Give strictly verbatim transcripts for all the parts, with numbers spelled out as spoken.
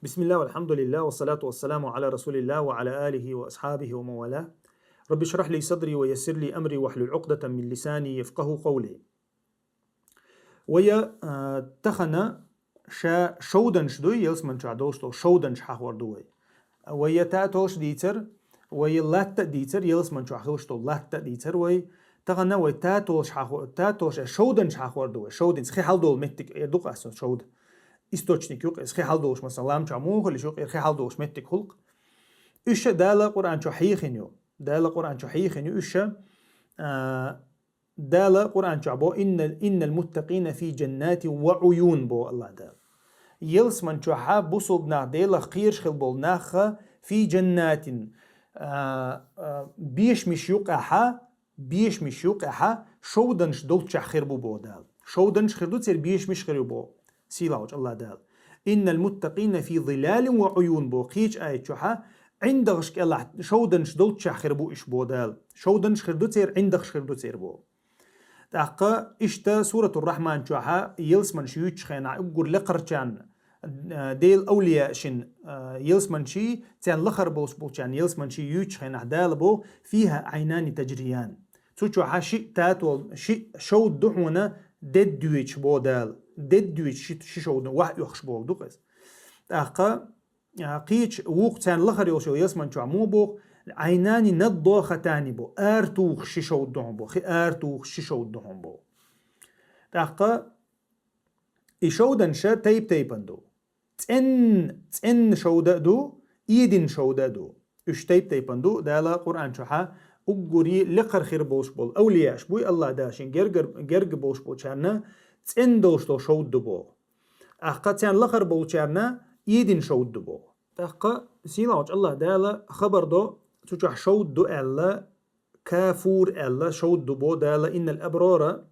بسم الله والحمد لله والصلاة والسلام على رسول الله وعلى آله وأصحابه ومن والاه. رب اشرح لي صدري ويسر لي أمري واحلل عقدة من لساني يفقهوا قولي. Вай, а, тахан ша шовданаш ду, ялсман чу долуш долу шовданаш хьахор ду вай. Вай татолаш дийцар, вай латта дийцар, ялсман чу хилуш долу латта дийцар вай. Тахан вай татолаш хьахо-, татолаш шовданаш хьахор ду вай. Шовданаш хи хьалдолу меттиг эр ду къасо шовда. Источник юкъа, хи хьалдолуш, масалан, лам чу муха лиш юкъа, хи хьалдолуш меттиг хулкъ. Уьш Дала Къуръан чу хьийхина ю. Дала Къуръан чу хьийхина ю уьш, а, Дала Къуръан чохь бо: «Иннал, иннал муттакъина фи жаннатин ва уюн», бо Аллах Дала. Ялсман чохь бусулба нах, Делах кхераш хила болу нах, фи жаннатин, а, а, бешамиш юкъахь, бешамиш юкъахь, шовданаш долччохь хир бу бо Дала. Шовданаш хир ду церан, бешамиш хир ю бо. Сийлахьчу Аллах Дала. «Иннал муттакъина фи зилалин ва уюн», бо кхечу аят чохь, ӀиндагӀаш кӀелахь шовданаш долччохь хир бу уьш бо Дала. Шовданаш хир ду церан, ӀиндагӀаш хир ду церан бо. ТӀаккха иштта Суратур Рахман чохь ялсманаш юьйцучу хенахь уггар лекхарчарна, а, Делан авлияашна, а, ялсманаш, царна лахара болуш болчарна ялсманаш юьйцучу хенахь Дала бо: «Фиха Ӏайнани таджриян». Цу чохь ши татол, ши шовда ду хьуна дедда доьдуш бо Дала. Дедда доьдуш ши, ши шовда ваха оьхуш болу ду-кх иза. ТӀаккха, а, кхечу вукху царна лахара йолуш йолу ялсман чохь муха боху: «Ӏайнани наддахатани», бо, ара тухуш ши шовда ду хьуна бо, хи ара тухуш ши шовда ду хьуна бо. ТӀаккха и шовданаш тайп-тайпана ду. ЦӀен-, цӀенна шовда а ду, эдина шовда а ду. Уьш тайп-тайпана ду, Дала Къуръан чохь уггаре лекхара хир болуш болу авлияаш буй, Аллах Дала шен гергар-, герга болуш болчарна цӀена долуш долу шовда ду боху. ТӀаккха царна лахара болчарна эдина шовда ду боху. ТӀаккха сийлахьчу Аллах Дала хабар до, цу чохь шовда ду аьлла, кафур аьлла, шовда ду бо Дала: «Иннал абрара»,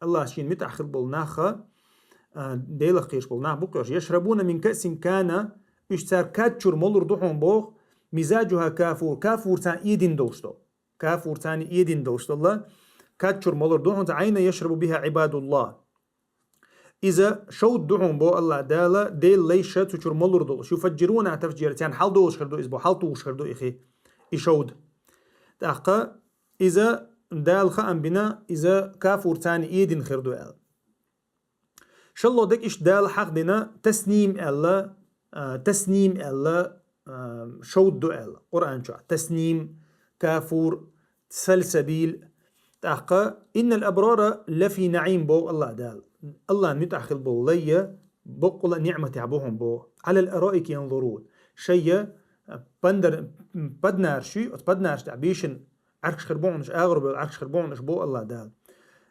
Аллах шен муьтӀахь хила болу нах, а, Делах кхераш болу нах бу-кх уьш, «яшрабуна мин каъсин кана», уьш цара кад чуьра молур ду хьуна боху, «мизаджуха кафур», кафур царна эдина долуш долу. Кафур царна эдина долуш долу, кад чуьра молур ду хьуна, «Ӏайнан яшрабу биха Ӏибадуллах». Иза шовда ду хьуна бо Аллах Дала, Делан лайша цу чуьра молур долуш. «Юфаджжируна тафджира», царна хьалдолуш хир ду иза бо, хьалтухуш хир ду и хи, и шовда. ТӀаккха иза Дала хаам бина, иза кафур царна эдина хир ду аьлла. ШолгӀа дерг иштта Дала хьахдина, тасним аьлла, а, тасним аьлла, а, шовда ду аьлла Къуръан чохь. Тасним, кафур, сальсабил. ТӀаккха: «Иннал абрара лафи наӀим», боху Аллах Дала. Аллахна муьтӀахь хила болу лай боккъала ниӀматехь бу хьуна боху. «Ӏалал араики янзурун». Шайя, а, пандар-, м, паднарш ю, оцу паднарш тӀехь бийшина Ӏаркаш хир бу хьуна уьш, агӀор бевлла Ӏаркаш хир бу хьуна уьш, боху Аллах Дала.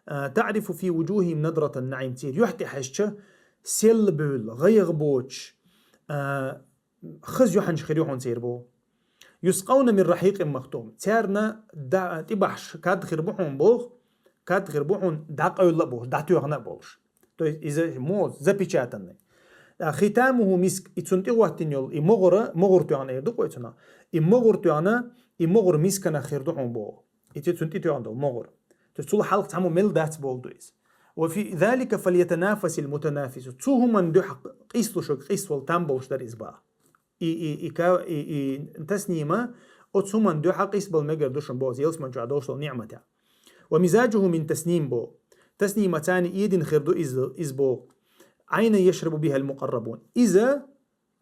А, «таӀрифу фи вуджухихим надратан наӀим», церан юьхь тӀе хьаьжча, селла бевлла, гӀайгӀа боцуш, а, хаза юьхьанаш хир ю хьуна церан боху. «Юскъавна мин рахьикъин махтум». Царна да-, тӀебахьаш кад хир бу хьуна боху, кад хир бу хьуна дӀакъевлла а болуш, дӀатоьхна а болуш. То есть иза мо запечатанный. А, «хитамуху миск», и цунна тӀе хӀоттина йолу, и могӀара, могӀар тоьхна эр ду-кх вай цунах. И могӀар тоьхна, и могӀар мисканах хир ду хьуна боху. И цу-, цунна тӀе тоьхна долу могӀар. То есть цул хьалха цхьаммо мел дац боху ду иза. «Ва фи залика фальятанафасил мутанафисун». Цу хӀуманна дуьхьа къийсалуш верг къийсавала там болуш дара иза боху. И, и, и ка-, и, и таснима, оцу хӀуманна дуьхьа къийсабала мегар ду шуна боху, ялсман чохь долуш долу ниӀматехь. «Ва мизаджуху мин тасним», боху. Таснима царна эдина хир ду иза, иза боху. «Ӏайнан яшрабу бихал мукъаррабун». Иза,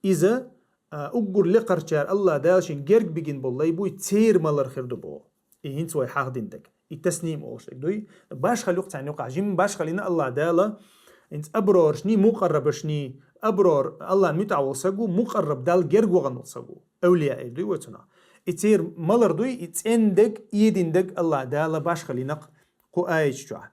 иза, а, уггар лекхарчара Аллах Дала шен герга бигина болу лай буй, церан малар хир ду боху. И хӀинца вай хьахдина дерг. И тасним олуш дерг дуй. Башхалла ю-кх царна юкъахь. Жимма башхаллина Аллах Дала, хӀинца аброрашний, мукъаррабашний, аброр Аллахна муьтӀахь волу саг ву, мукъарраб Далла герга вахана волу саг ву. Эвлия эр дуй вай цунах. И церан малар дуй, и цӀена дерг, эдина дерг Аллах Дала башхаллина-кх кху аят чохь.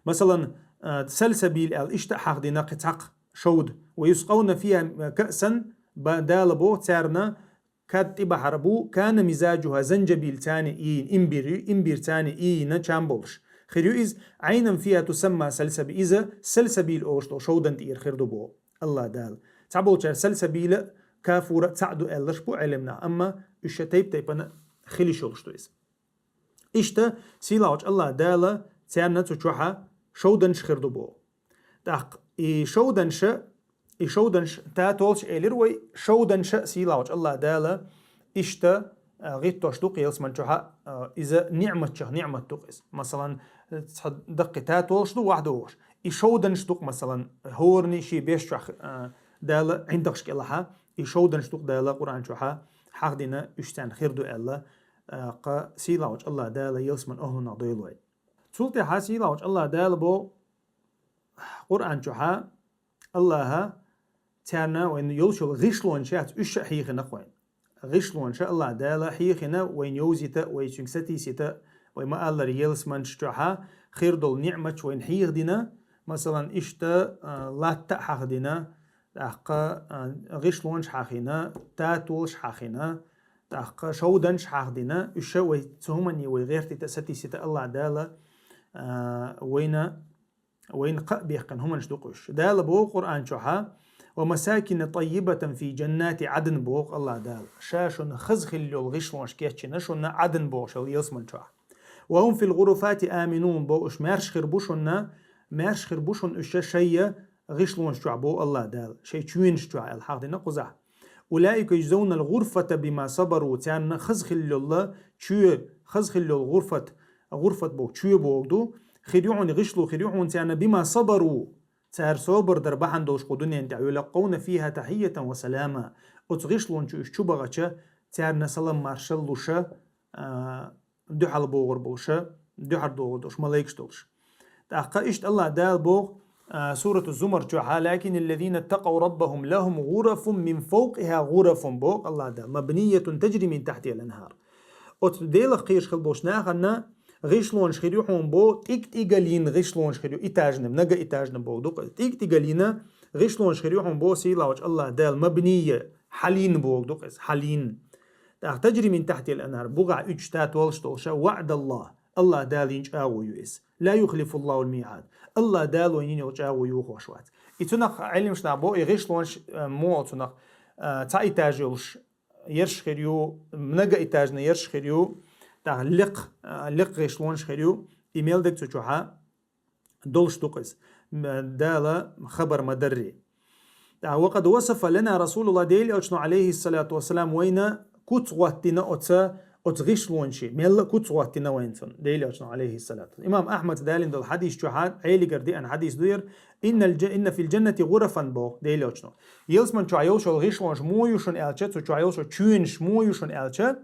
Масалан, а, сальсабил аьлла иштта а хьахдина кхин цхьаккха шовда. «Ва юскъавна фиха каъсан», ба-, Дала боху, царна кад тӀебахьар бу, «кана мизаджуха занджабил», царна ийна имбир ю, имбир царна ийна чам болуш. Хир ю иза, «Ӏайнан фиха тусамма сальсабил», иза сальсабил олуш долу шовдан тӀера хир ду боху Аллах Дала. Цхьаболчара сальсабила а, кафура а цхьаъ ду аьлларш бу Ӏелам нах, амма уьш тайп-тайпана хила йиш йолуш ду иза. Иштта сийлахьчу Аллах Дала царна цу чохьа шовданаш хир ду боху. ТӀаккха и шовданаш, И шовданаш татолаш элира вай, шовданаш а сийлахьчу Аллах Дала иштта, а, гӀиттош ду-кх ялсаман чохь а, а, иза ниӀматчех ниӀмат ду-кх иза. Масалан, цхьа даккхий татолаш ду вахьа догӀуш. И шовданаш ду-кх, масалан, хӀоранна шен беш чохь, а, Дала гӀиндагӀаш кӀелахь, и шовданаш ду-кх Дала Къуръан чохь а хьахдина, уьш царна хир ду аьлла, а, кха сийлахьчу Аллах Дала ялсаман охӀлунах дойла вай. Цул тӀаьхьа сийлахьчу Аллах Дала боху Къуръан чохь а, Аллаха царна вайна йолуш йолу гӀишлонаш яц, уьш а хьийхина-кх вайна. ГӀишлонаш а Аллах Дала хьийхина, вайна йовзийта, вай цуьнга сатийсийта, вай ма-аллара, ялсаманаш чохь а хир долу ниӀматаш вайна хьийхадина, масалан, иштта, а, латта а хьахдина, тӀаккха, а, гӀишлонаш хьахийна, татолаш хьахийна, тӀаккха шовданаш хьахдина, уьш а вай цу хӀуманна вай гӀертийта, сатийсийта Аллах Дала, а, вайна вайна кхаъ бехкина хӀуманаш ду-кх уьш. Дала боху Къуръан чохь а: «Ва масакина таййибатан фи джаннати Ӏадн», боху Аллах Дала. Ша шуна хаза хилла йолу гӀишлонаш кечйина шуна Ӏадн бохуш йолу ялсаман чохь. «Ва хум фил гӀуруфати аминун», боху, уьш маьрша хир бу шуна, маьрша хир бу шуна уьш шайн гӀишлонаш чохь, боху Аллах Дала, шайн чоьнаш чохь аьлла хьахдина кхузахь. «Улаика юджзавнал гӀурфата бима сабару», царна хаза хилла йолу чоь, хаза хилла йолу гӀурфат, гӀурфат боху чоь боху ду, хир ю хьуна, гӀишло хир ю хьуна царна, бима сабару, цара собар дар бахьана долуш кху дуьненна тӀехь, «юлаккъавна фиха тахьийятан ва салама». Оцу гӀишлонна чу уьш чу бахча, царна салам-маршалла луш, а, дуьхьал богӀур болуш, дуьхьал догӀур долуш малайкаш долуш. ТӀаккха иштта Аллах Дала боху, а, Сурату Зумар чохь а: «Лакинал лазина ттакъав раббахум лахум гӀурафун мин фавкъиха гӀурафун», боху Аллах Дала, «мабниятун таджри мин тахьтихал анхар». Оцу Делах кхоьруш хила болчу нахана гӀишлонаш хир ю хьуна боху, тӀиг-тӀигаллина гӀишлонаш хир ю, этажный, многоэтажный боху ду-кх, тӀиг-тӀигаллина гӀишлонаш хир ю хьуна боху сийлахьчу Аллах Дала, мабнийя, хьалийна боху ду-кх иза, хьалийна. ТӀаккха «таджри мин тахьтихал анхар», бугӀа уьдуш татолаш долуш, «ваӀдаллах», Аллах Дала йина чӀагӀо ю иза. «Ла юхлифуллахул миӀад». Аллах Дала вайна йина йолу чӀагӀо йохош вац. И цунах Ӏилманчаш боху, и гӀишлонаш, э, муха цунах, э, цхьа этаж йолуш ерш хир ю, многоэтажный ерш хир ю, тӀаккха лекха, э, лекха гӀишлонаш хир ю, и мел дерг цу чохь а долуш ду-кх иза, м, Дала хабар ма-дарра. ТӀаккха: «Ва къад васафа лана Расулуллах», Делан Элчано, Ӏалайхиссалату вассалам, вайна куц хӀоттийна оцу, оцу гӀишлонашна, мелла а куц хӀоттийна вайна цунна, Делан Элчано, Ӏалайхиссалату. Имам Ахьмада далийна долу хьадис чохь а, Ӏелигара деана хьадис ду яра: «Иннал джа-, инна фил джаннати гӀурафан», боху Делан Элчано. Ялсаман чохь йолуш йолу гӀишлонаш муха ю шуна аьлча, цу чохь йолуш йолу чоьнаш муха ю шуна аьлча,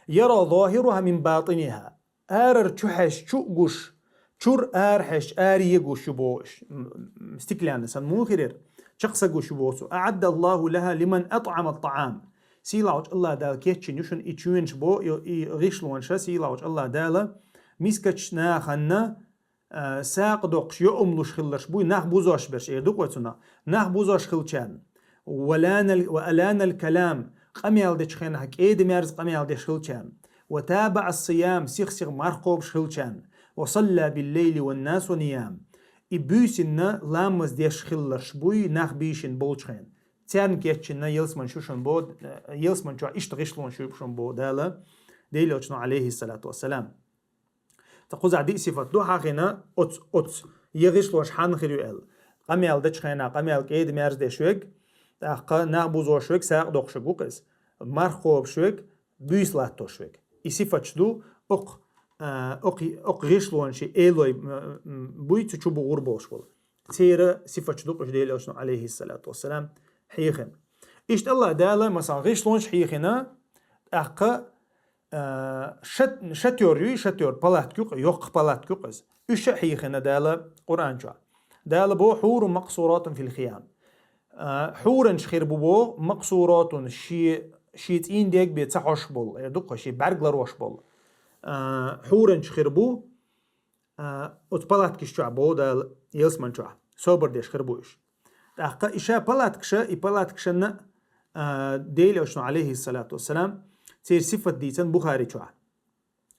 «яра захӀируха мин батӀиниха». Арара чу хьаьжча чу а гуш, чура ара хьаьжча аре а гуш ю боху уьш. М, м, стеклянный санна муха хир яра? Чекх са гуш ю боху цо. «АӀаддаллаху лаха лиман атӀама ттаӀам». Сийлахьчу Аллах Дала кечйина ю шуна и чоьнаш боху, и, и гӀишлонаш, сийлахьчу Аллах Дала мискачу нахана, а, сагӀа доккхуш, йоӀам луш хилларш буй, нах бузош берш, эр ду-кх вай цунах, нах бузош хилчарна. «Ва ланал, ва аланал калам», къамел дечу хенахь кӀеда-мерза къамел деш хилчарна. «Ва табаӀа ссиям», сих-сиха марх кхобуш хилчарна. «Ва салла биллайли ван насу ниям». И буьйсанна ламаз деш хилларш буй, нах бийшина болчу хенахь. Царна кечйина ялсаман шу шуна боху, ялсаман чохь иштта гӀишлонаш ю шуна боху Дала, Делан Элчано, Ӏалайхиссалату вассалам. Ткъа кхузахь диъ сифат ду хьахийна, оцу, оцу, я гӀишлонаш хьанна хир ю аьлла. Къамел дечу хенахь къамел кӀеда-мерза деш верг, тӀаккха нах бузош верг, сагӀа доккхуш верг ву-кх иза. Марх кхобуш верг, буьйса латтош верг. И сифаташ ду, окху, а, окху, окху гӀишлонашна элой, м, м, буй цу чу бугӀур болуш болу. Церан сифаташ ду-кх уьш Делан Элчано, Ӏалайхиссалату вассалам, хьехина. Иштта Аллах Дала, масалан, гӀишлонаш хьехина, тӀаккха, а, шат-, шатёр юй, шатёр палатка ю-кх, йоккха палатка ю-кх иза. Уьш а хьехина Дала Къуръан чохь. Дала боху: «Хьурун макъсуратун фил хиям». А, хьуранаш хир бу боху, макъсуратун, шен, шен цӀийнан дег бен ца хьожуш болу, эр ду-кх, шен бӀаьрг ларош болу. А, хьуранаш хир бу, а, оцу палаткаш чохь боху Дала, ялсаман чохь, собар деш хир бу уьш. ТӀаккха и ша палаткаша, и палаткашна, а, Делан Элчано, Ӏалайхиссалату вассалам, церан сифат дийцина Бухари чохь.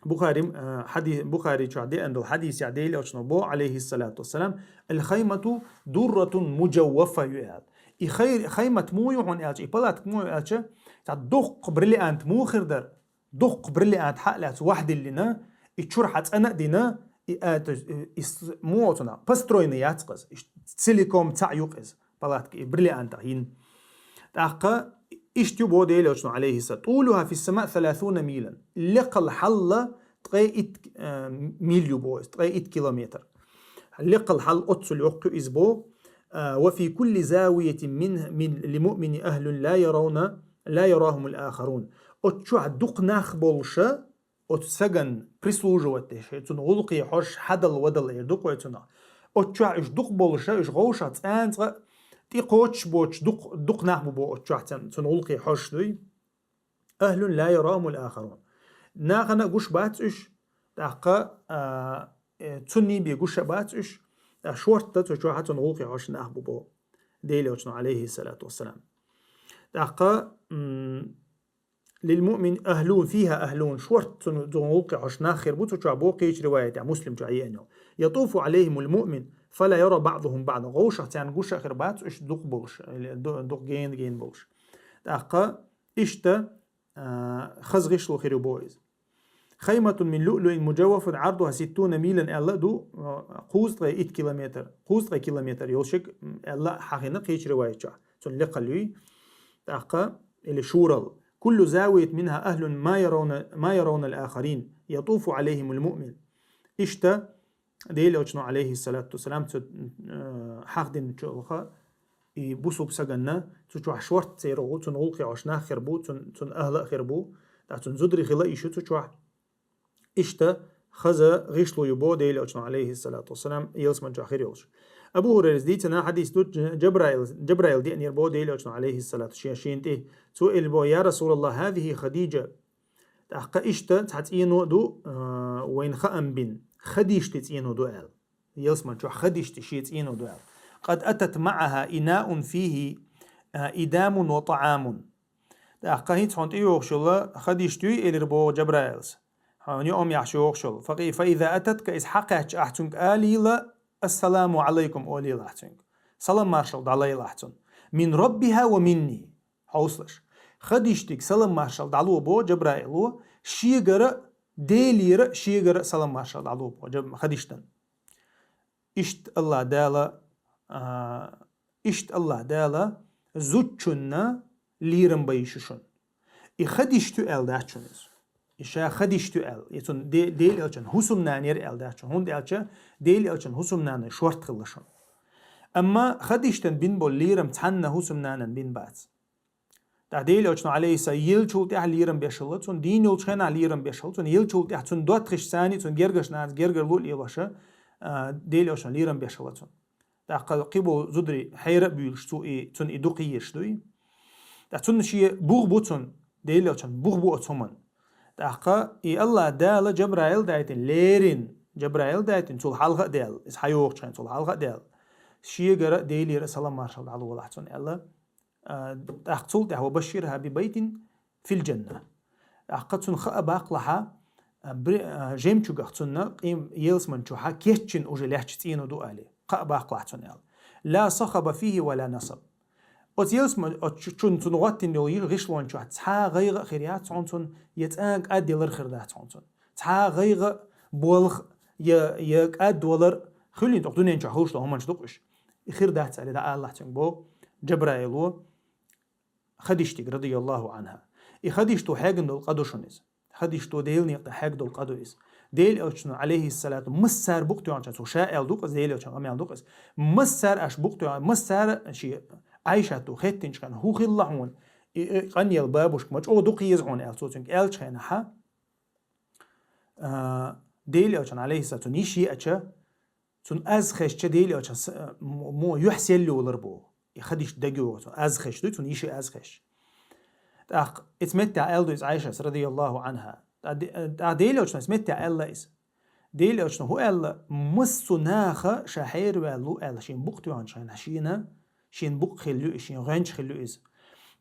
Бухари, а, хьади-, Бухари чохь деана долу хьадисехь Делан Элчано боху, Ӏалайхиссалату вассалам: «Ал-хаймату дурратун муджаввафа», ю аьлла. И хай-, хаймат муха ю хьуна аьлча, и палатка муха ю аьлча, цхьа дуккха бриллиант муха хир дара? Дуккха бриллиант хьа а лаьцна ваьхьа диллина, и чура хьа цӀана а дина, и, а, то есть, и, и с-, муха оцунах, построенный яц-кх иза, и целиком цхьаъ ю-кх иза. палатка, и бриллиантах йина. ТӀаккха иштта ю бо Делан Элчано, алейхиссалам: «طولها في السماء ثلاثون ميلا». Лекхал хьал ткъе итт, э, миль ю бо иза, ткъе итт километр. Лекхал хьал оццул йоккха ю иза бо. Э, «وفي كل زاوية من، من، للمؤمن أهل لا يرون، لا يراهم الآخرون». Оцу чохь дукха нах болуша, оцу саган прислуживать деш, цуьнан гӀуллакхе хьожуш, хьадал-вадал эр ду-кх вай цунах. Оцу чохь уьш дукха болуша, уьш гӀовшах цӀанцкъа тӀе кхочуш боцуш дукха, дукха нах бу бо оцу чохь цан-, цуьнан гӀуллакхе хьожуш дуй. «أهل لا يراهم الآخرون». Нахана гуш бац уьш, тӀаккха, а, э, цунний бен гуш а бац уьш, тӀаккха шортта цу чохь цуьнан гӀуллакхе хьожуш нах бу бо Делан Элчано, алейхиссалату вассалам. ТӀаккха, м, «للمؤمن أهلون فيها أهلون», шортта цуьнан, цуьнан гӀуллакхе хьожуш нах хир бу цу чохь бо, кхечу риваятехь, Муслим чохь еана йолу: «يطوف عليهم المؤمن فلا يرى بعضهم بعضا». ГӀовшах царна гуш а хир бац уьш дукха болуш, или ду-, дукха гена-гена болуш. ТӀаккха иштта, а, хаза гӀишло хир ю бо иза. «خيمة من لؤلؤ مجوف عرضها ستون ميلا» аьлла а ду, а, кхузткъе итт километр, кхузткъе километр йолуш, м, аьлла а хьахийна кхечу риваят чохь. Цуьнан лекхал юй. ТӀаккха, или шурал: «كل زاوية منها أهل ما يرون، ما يرون الآخرين، يطوف عليهم المؤمن». Иштта, Делан Элчано, алейхиссалату вассалам, цу, э, хьахдинчулха и бусулба саганна цу чохь шортта церан гӀу-, цуьнан гӀуллакхе хьожуш нах хир бу, цуьнан, цуьнан ахӀла а хир бу, тӀаккха цуьнан зударий хила а йиш ю цу чохь. Иштта хаза гӀишло ю бо Делан Элчано, алейхиссалату вассалам, ялсамани чохь хир йолуш. Абу ХӀурайрас дийцина хьадис ду, Джабраил, Джабраил деанера бо Делан Элчано, алейхиссалату, шен, шена тӀе. Цо элира бо: «يا رسول الله، هذه خديجة». ТӀаккха иштта цхьа цӀено а ду, а, вайна хаам бина, Хадижатан цӀено ду аьлла. Ялсамани чохь Хадижатан шен цӀено ду аьлла. «قد أتت معها إناء فيه، а, إدام وطعام». ТӀаккха хӀинца хьуна тӀейогӀуш йолу Хадижат юй, элира боху Джабраилс. Хьуна юкъамехь йогӀуш йолу. «فقي-، فإذا أتتك», иза хьакхаьчча ахь цуьнга алийла: «السلام عليكم», олийла ахь цуьнга. Салам-маршалла дӀалайла ахь цунна. «من ربها ومني». Хьовсалаш. Хадижатига салам-маршалла дӀало бо Джабраило, шегара а, Делера а, шегара а салам-маршалла дӀало бо Джаб-, Хадижатан. Иштта Аллах Дала, а, иштта Аллах Дала зудчунна лерам бан йиш ю шуна. И Хадижат ю аьлла дац шуна иза. И ша Хадижат ю аьлла. И цунна Де-, Делан Элчан хӀусамнана яра аьлла дац шуна. ХӀунда аьлча Делан Элчан хӀусамнана шортта хилла шуна. Амма Хадижатан бина болу лерам цхьанна хӀусамнанан бина бац. ТӀаккха Делан Элчано, алейхиссалам, еллачул тӀаьхьа лерам беш хилла цунна, дийна йолчу хенахь лерам беш хилла цунна, еллачул тӀаьхьа цунна доттагӀашца цунна гергарчу нахаца гергарло а лелош, а, Делан Элчано лерам беш хилла цунна. ТӀаккха кхиболу зударий хьера а буьйлуш цу и, цунна и дукха езаш дуй. ТӀаккха цунна шен бух бу цунна, Делан Элчан бух бу оцу хӀуманна. ТӀаккха и Аллах Дала Джабраил дайтина, леррина, Джабраил дайтина, цул хьалха а даьлла, иза хьайогӀучу хенахь цул хьалха а даьлла, шегара а, Делера а салам-маршалла дӀалолахь цунна аьлла. А, тӀаккха цул тӀаьхьа: «وبشرها ببيت في الجنة». ТӀаккха цунна хаа баккхалахьа, а, бри-, а, жемчугах цунна къим-, елсман чухьа кечйина уже лаьтташ цӀено ду али. Кхаа баккхалахь цунна аьлла. «لا صخب فيه ولا نصب». Оцу елсман, оцу чу-, чунна цунна гӀоттина йолу йи-, гӀишлон чохь цхьа а гӀайгӀа а хир яц хьуна цунна, я цкъа а кӀадъялар хир дац хьуна цунна. Цхьа а гӀайгӀа а, болх а, я, я кӀадвалар а, хуьлийна тӀаккха дуьнен чохь хуьлуш долу хӀуманаш ду-кх уьш. И хир дац аьлла, дӀаалалахь цуьнга боху Джабраило Хадиштига, радияллаху анхьа. И Хадишто хьегна долу къа ду шуна иза. Хадишто Делан некъа тӀе хьегна долу къа ду иза. Делан Элчано, алейхиссалату, массара букъ тоьхначохь, цо ша аьлла ду-кх иза, Делан Элчан къамел ду-кх иза. Массара аша букъ тоьхна, массара ши Ӏайшатто хеттинчу хенахь, хӀун хилла хьуна, и, и къанъелла бабушка ма чӀогӀа дукха еза хьуна аьлла, цо цуьнга аьллачу хенахьа, а, Делан Элчан, алейхиссалату, цуьнан йиш еача, цунна аз хезча, Делан Элчан с-, мо, мо юьхь сел йолар боху. И Хадишта дагайогӀу цунна, аз хезча дуй, цунна йиш я аз хезча. ТӀаккха эца меттехь аьлла ду иза Ӏайшас, радияллаху анхьа. ТӀаккха де-, тӀаккха Делан Элчано эца меттехь аьлла иза. Делан Элчано хӀун аьлла, массо а наха ша хьераваьлла ву аьлла, шен букъ тоьхначу хенахь шена, шен букъ хилла ю иза, шен гӀоьнча хилла ю иза.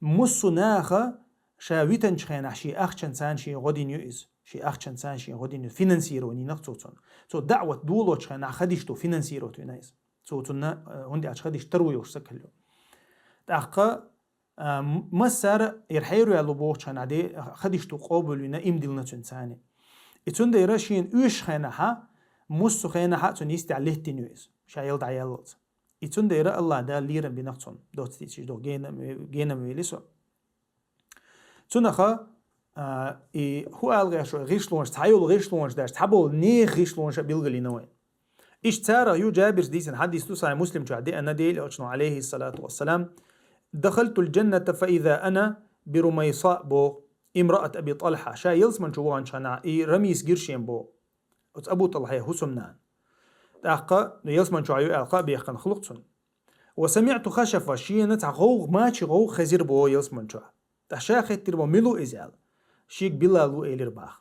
Массо а наха ша витанчу хенахь шен ахчанца шен гӀо дина ю иза. Шен ахчанца шен гӀо дина ю, финансирование йина-кх цо цунна. Цо даӀват долочу хенахь Хадишто финансировать вина иза. Цо цунна, э, хӀунда аьлча Хадишта таро йолуш стаг хилла ю. ТӀаккха, а, м-, массара яра хьераваьлла ву бохучу хенахь де-, Хадишто къобалвина, иман диллина цуьнан царна. И цундела шена оьшучу хенахьа, массо а хенахьа цунна йистехь леттина ю иза, ша яла дӀаяллалц. И цундела Аллах Дала лерам бинах цунна, доццийча догӀа генам, генам вели со. Цунаха, а, и хӀу ала гӀерта шо, гӀишлонаш, цхьайолу гӀишлонаш даш, цхьаболу нехан гӀишлонаш а билгалйина вайн. Иштта царах ю Джабирс дийцина хьадис ду, Сахьихь Муслим чохь деана Делан Элчано, алейхиссалату вассалам: «Дахалтул джанната фа иза ана би Румайса», бо, имраат Аби Талхьа, ша ялсаман чу ваханчу хана, и Рамис гира шен бо, оцу Абу Талхье хӀусамнана. ТӀаккха, ну, ялсаман чохь ю аьлла кхаъ бехкана хилух цунна. «Ва самиъту хашафа», шена цхьа гӀовгӀа, мачийн гӀовгӀа хезира бо ялсаман чохь. ТӀаккха ша хеттира бо, мила ву иза аьлла. Шега Билал ву элира баха.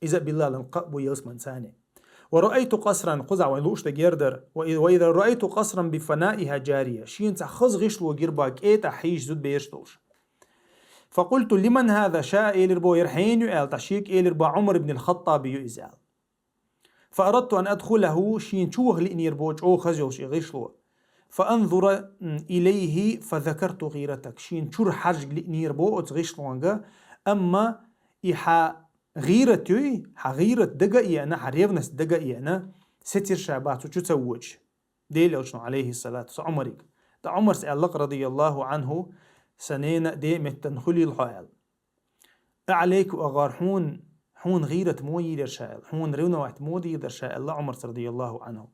Иза а Билалан кхаъ бу ялсаман царна. «Ва раайту къасран», кхузахь вайн лууш дерг дара, «ва и-, ва иза раайту къасран би фанаиха джария», шена цхьа хаза гӀишло гира бо кӀетахь хьийзаш зуда бераш долуш. «Факъулту лиман хаза», ша элира бо, яра хьенан ю аьлла, тӀаккха шега элира бо, Ӏумар ибн ал-Хаттаби ю иза аьлла. «Фа арадту ан адхулаху», шена чу ваха лиънера бо чӀогӀа хаза йолуш и гӀишло. «Фа анзура, м, илайхи фа закарту гӀиратак», шена чуьра хьажа лиънера бо оцу гӀишлонга, амма и хьан гӀират юй, хьан гӀират дага а еана, хьан ревность дага а еана, сецира ша бах цу чу ца вочу. Делан Элчано, алейхиссалату вассалам, Ӏумариг. ТӀаккха Ӏумарс аьлла-кх, радияллаху анху: «Сан ненан а, ден а меттана хуьлийла хьо», аьлла. «А Ӏалайка агӀар, хьуна, хьуна гӀират муха йийр яра ша», аьлла, «хьуна ревновать муха дийр дара ша», аьлла Ӏумарс, радияллаху анху.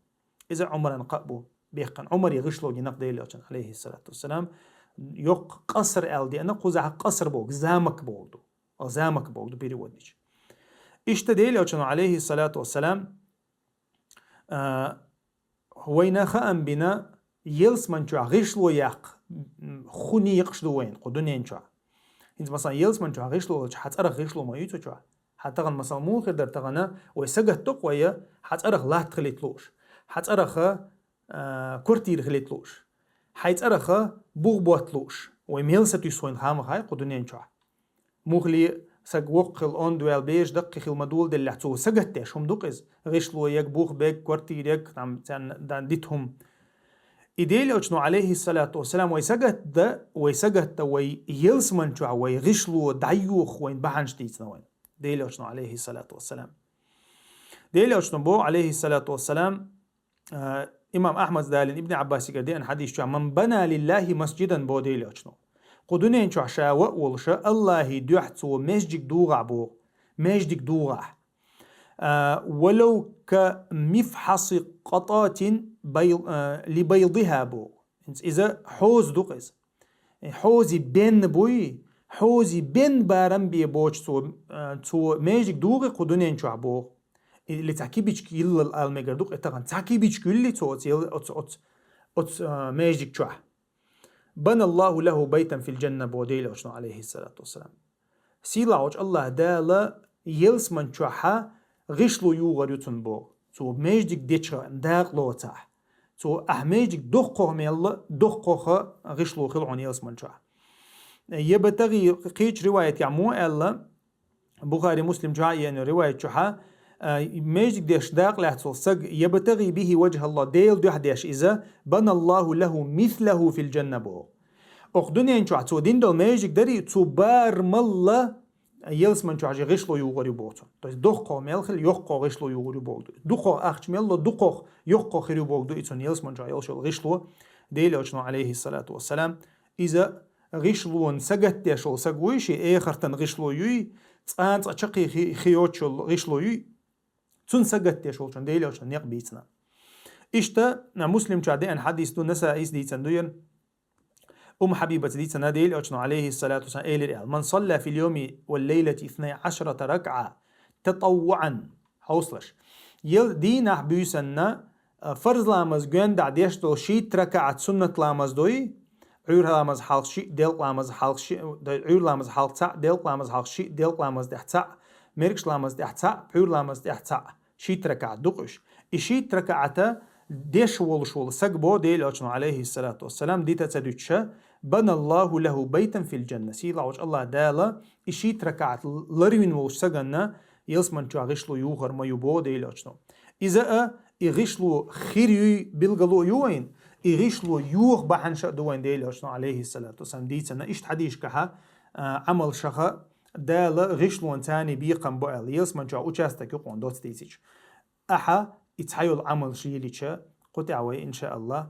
Иза Ӏумаран кхаъ бу, бехкана Ӏумаре гӀишло гина-кх Делан Элчано, алейхиссалату вассалам. Йоккха къаср аьлла деана, кхузахь къаср бохург замок бохург ду. Замок бохург ду переводнича. Иштта Делан Элчано, алейхиссалату вассалам, а, вайна хаам бина, ялсаман чохь гӀишло яккха, м, хӀун некъаш ду вайна кху дуьнен чохь. ХӀинца, масалан, ялсаман чохь гӀишло йолчу хьан цӀарах гӀишло ма ю цу чохь. Хьан тахана, масалан, муха хир дара тахана, вай сагатдо-кх вай, хьан цӀарах латта хилийта лууш, хьан цӀарах, а, квартира хилийта лууш, хьайн цӀарах бух ботта лууш, вай мел сатуьйсу вайна хаамах хьай кху дуьнен чохь. Муххале саг воккха хила, онда ваьлла, бераш даккхий хила ма доладеллехь, цо сагатдеш хӀума ду-кх иза. ГӀишло ерг, бух берг, квартира ерг, там, царна дан дита хӀума. И Делан Элчано, алейхиссалату вассалам, вай сагатда, вай сагатда, вай ялсаман чохь вай гӀишло дӀайоху вайна бахьанаш дийцина вайна. Делан Элчано, алейхиссалату вассалам. Делан Элчано боху, алейхиссалату вассалам, а, имам Ахьмада далийна, Ибн Ӏаббасигара деана хьадис чохь: «Ман бана лиллахи масджидан», боху Делан Элчано. Кху дуьнен чохь ша ван а волуша, Аллахьан дуьхьа цо маьждиг дугӀахь боху. Маьждиг дугӀахь. А, «валав ка мифхьаси къататин бай-, а, ли байдиха», боху. ХӀинца иза хьоза ду-кх иза. Хьозий бен буй, хьозий бен барам бен боцуш цо, а, цо маьждиг дугӀий кху дуьнен чохь боху. Или цхьа кибичка йиллал ала мегар ду-кх и тахана. Цхьа кибичка юьллий цо оцу ял-, оцу, оцу, оцу, а, маьждиг чохь. «Бана Аллаху лаху байтан фил джанна», боху Делан Элчано, алейхиссалату вассалам. Сийлахь волчу Аллах Дала ялсаман чохь гӀишло югӀур ю цунна боху. Цо маьждиг деча дакъа лоцахь. Цо ахь маьждиг доккхох мелла, доккхох гӀишло хила хьуна ялсаман чохь. ЯбтагӀи, кхечу риваятехь муха аьлла, Бухари, Муслим чохь а еана риваят чохь, а, маьждиг деш дакъа лаьцна волу саг, «ябтагӀи бихи ваджхӀаллах», Делан дуьхьа деш иза, «бана Аллаху лаху мислаху фил джанна», боху. Оха дуьнен чохь цо дина долу маьждиг дарий, цу барамалла ялсаман чохь жи гӀишло югӀур ю боху цо. То есть доккхох мел хила, йоккхох гӀишло югӀур ю боху. Дукхох ахча мел ло, дукхох, йоккхох хир ю боху ду и цунна ялсаман чохь йолуш йолу гӀишло. Делан Элчано, алейхиссалату вассалам, иза гӀишлонан сагатдеш волу саг вуй, шен эхартан гӀишло юй, цкъа-цкъа чаккхе хи-, хи йоцуш йолу гӀишло юй, цунна сагатдеш волчун Делан Элчано некъ бийцина. Иштта, Муслим чохь деана хьадис ду, Насаис дийцина ду ян. Умму Хьабибаца дийцина, Делан Элчано, алейхиссалату вассалам, элира аьлла: «Ман салла фил йоми вал лейлати исна ашрата ракъа татаввуан». Хьовсалаш. Ел дийнахь буьйсанна, а, фарз ламаз гоьндахь деш долу шийтта ракаӀат суннат ламаз дой, Ӏуьйра ламаз хьалха шиъ, делкъа ламаз хьалха шиъ, дай-, Ӏуьйра ламаз хьалха цхьаъ, делкъа ламаз хьалха шиъ, делкъа ламаз тӀехь цхьаъ, мергаш ламаз тӀехь цхьаъ, пхьуьйра ламаз тӀехь цхьаъ. Шийтта ракаӀат ду-кх уьш. И шийтта ракаӀат деш волуш волу саг бо Делан Элчано, алейхиссалату вассалам, дита а ца дуьтуша, «бана Аллаху лаху байтан фил джанна». Сийлахь волчу Аллах Дала и шийтта ракаӀат ларвина волчу саганна ялсаман чохь гӀишло юхар ма ю бо Делан Элчано. Иза а, и гӀишло хир юй билгало а ю вайн, и гӀишло йоха бахьанаш а ду вайн Делан Элчано, алейхиссалату вассалам, дийцина. Иштта хьадисашкахьа, а, Ӏамалшаха Дала гӀишлонан царний бекхам бо аьлла, ялсаман чохь участок ю кхуна доцца дийцича. Ахьа и цхьайолу Ӏамалш йилича, кху тӀехь вай, иншааллах,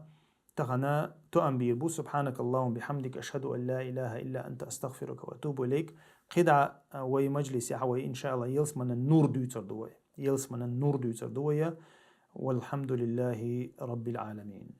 Тахан тоам бийр бу. سبحانك اللهم بحمدك، أشهد أن لا إله إلا أنت، أستغفرك وأتوب إليك. КхидӀа вай мажлис яхь вай, иншааллахӀ, ялсманан нур дуьйцур ду вай. Ялсманан нур дуьйцур ду вай. والحمد لله رب العالمين.